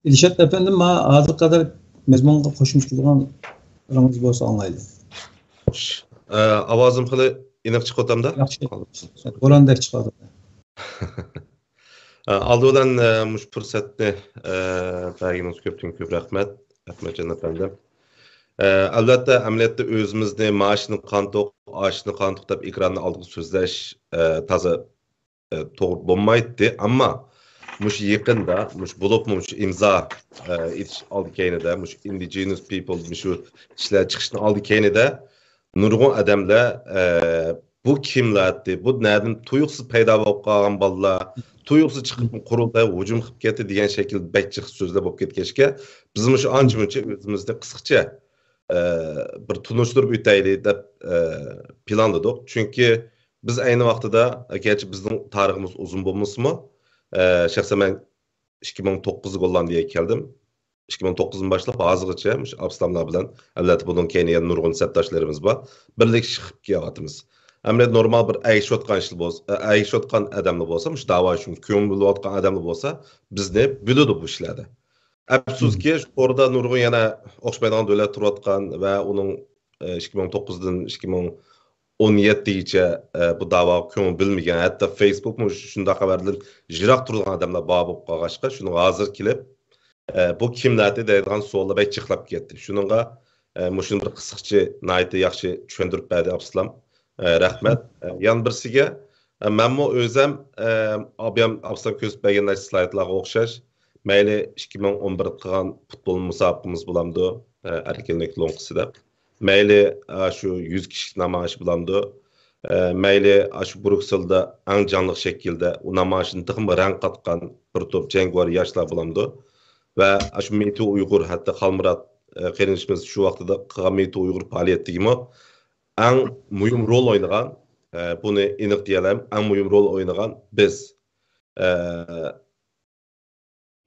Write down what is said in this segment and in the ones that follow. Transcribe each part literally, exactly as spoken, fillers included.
ئىلشات ئەپەندىم، ما ھازىرغا قەدەر مەزمۇنغا قوشۇمچە قىلغانلىرىڭىز بولسا ئاڭلايلى. خوش. ئاۋازىم خېلى ئېنىق چىقىۋاتامدا؟ ياخشى. بوراندەك چىقىۋاتىدۇ. ئالدى بىلەن مۇشۇ پۇرسەتنى بەرگىنىڭىز كۆپتىن كۆپ رەھمەت، ئەخمەتجان ئەپەندىم. ئەلۋەتتە، ئەمەلىيەتتە ئۆزىمىزنى مائاشنى قانتۇق، ئاشنى قانتۇق دەپ ئېكراننىڭ ئالدىغا سۆزلەش تازا توغرا بولمايتتى. ئەمما مۇشۇ يېقىندا، مۇشۇ بولۇپمۇ مۇشۇ ئىمزا ئېتىش ئالدى كەينىدە، مۇشۇ indigenous people مۇشۇ ئىشلار چىقىشنىڭ ئالدى كەينىدە نۇرغۇن ئادەملەر بۇ كىملەتتى، بۇ نەدىن تۇيۇقسىز پەيدا بولۇپ قالغان بالىلار، تۇيۇقسىز چىقىپ قۇرۇلتايغا ھۇجۇم قىلىپ كەتتى دېگەن شەكىلدە بەك جىق سۆزلەر بولۇپ كەتكەچكە، بىز مۇشۇ ئانچە مۇنچە ئۆزىمىزنى قىسقىچە بىر تونۇشتۇرۇپ ئۆتەيلى دەپ پىلانلىدۇق. چۈنكى بىز ئەينى ۋاقتىدا، گەرچە بىزنىڭ تارىخىمىز ئۇزۇن بولمىسىمۇ، شەخسەن مەن ئىككى مىڭ توققۇزدا گوللاندىيەگە كەلدىم. ئىككى مىڭ توققۇزدىن باشلاپ ھازىرغىچە مۇشۇ ئابسالاملار بىلەن، ئەلۋەتتە بۇنىڭ كەينى يەنە نۇرغۇن سەپداشلىرىمىز بار، بىرلىكتە چىقىپ كېلىۋاتىمىز. ئەمەلىيەتتە نورمال بىر ئەگىشىۋاتقان ئىش بولسا، ئەگىشىۋاتقان ئادەملەر بولسا، مۇشۇ داۋا ئۈچۈن كۆڭۈل بۆلۈۋاتقان ئادەملەر بولسا، بىزنى بىلىدۇ بۇ ئىشلاردا. ئەپسۇسكى، شۇ توردا نۇرغۇن يەنە ئوخشىمايدىغان دۆلەت تۇرۇۋاتقان ۋە ئۇنىڭ ئىككى مىڭ توققۇزدىن ئىككى مىڭ ئون يەتتىگىچە بۇ داۋاغا كۆڭۈل بۆلمىگەن، ھەتتا فېيسبۇكمۇ شۇنداق خەۋەردىن يىراق تۇرىدىغان ئادەملەر بار بولۇپ قالغاچقا، شۇنىڭغا ھازىر كېلىپ بۇ كىملەتتى دەيدىغان سوئاللار بەك جىقلاپ كەتتى. شۇنىڭغا مۇشۇنى بىر قىسقىچە ناھايىتى ياخشى چۈشەندۈرۈپ بەردى ئابسالام. رەھمەت. يەنە بىرسىگە، مەنمۇ ئۆزەم ئابىيام ئابسالام كۆرسىتىپ بەرگەن سلايدلارغا ئوخشاش، مەيلى ئىككى مىڭ ئون بىر قىلغان پۇتبول مۇسابىقىمىز بولامدۇ، ئەركىنلىك لوڭقىسى دەپ، مەيلى شۇ يۈز كىشىلىك نامايىش بولامدۇ، مەيلى شۇ بروكسېلدا ئەڭ جانلىق شەكىلدە ئۇ نامايىشنى تېخىمۇ رەڭ قاتقان بىر توپ جەڭگىۋار ياشلار بولامدۇ ۋە شۇ مېتو ئۇيغۇر، ھەتتا خالمۇرات قېرىندىشىمىز شۇ ۋاقتىدا قىلغان مېتو ئۇيغۇر پائالىيەتتىكىمۇ ئەڭ مۇھىم رول ئوينىغان، بۇنى ئېنىق دېيەلەيمەن، ئەڭ مۇھىم رول ئوينىغان بىز.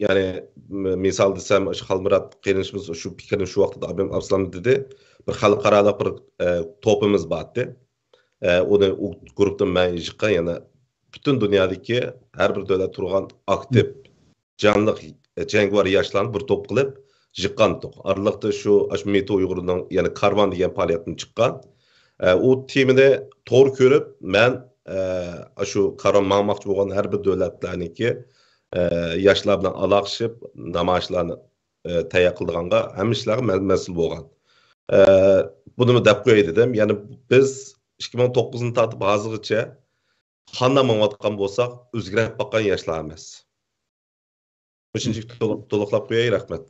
يەنى مىسال دېسەم، شۇ خالمۇرات قېرىندىشىمىز شۇ پىكىرنى شۇ ۋاقىتتا ئابىم ئابسالام دېدى. بىر خەلقئارالىق بىر توپىمىز بارتتى. ئۇنى ئۇ گۇرۇپتىن مەن يىغقان، يەنە پۈتۈن دۇنيادىكى ھەر بىر دۆلەت تۇرغان ئاكتىپ، جانلىق جەڭگىۋار ياشلارنى بىر توپ قىلىپ يىغقانتۇق. ئارىلىقتا شۇ، شۇ مېتو ئۇيغۇرنىڭ، يەنى كارۋان دېگەن پائالىيەتتىن چىققان. ئۇ تېمىنى توغرا كۆرۈپ، مەن شۇ كارۋان ماڭماقچى بولغان ھەر بىر دۆلەتلەرنىڭكى ياشلار بىلەن ئالاقىشىپ، نامايىشلارنى تەييار قىلىدىغانغا، ھەممە ئىشلارغا مەن مەسئۇل بولغان. بۇنىمۇ دەپ قوياي دېدىم. يەنى بىز ئىككى مىڭ توققۇزدىن تارتىپ ھازىرغىچە قانداق ماڭىۋاتقان بولساق، ئۆزگىرەپ باققان ياشلار ئەمەس. مۇشۇنچىلىك تولۇقلاپ قوياي، رەھمەت.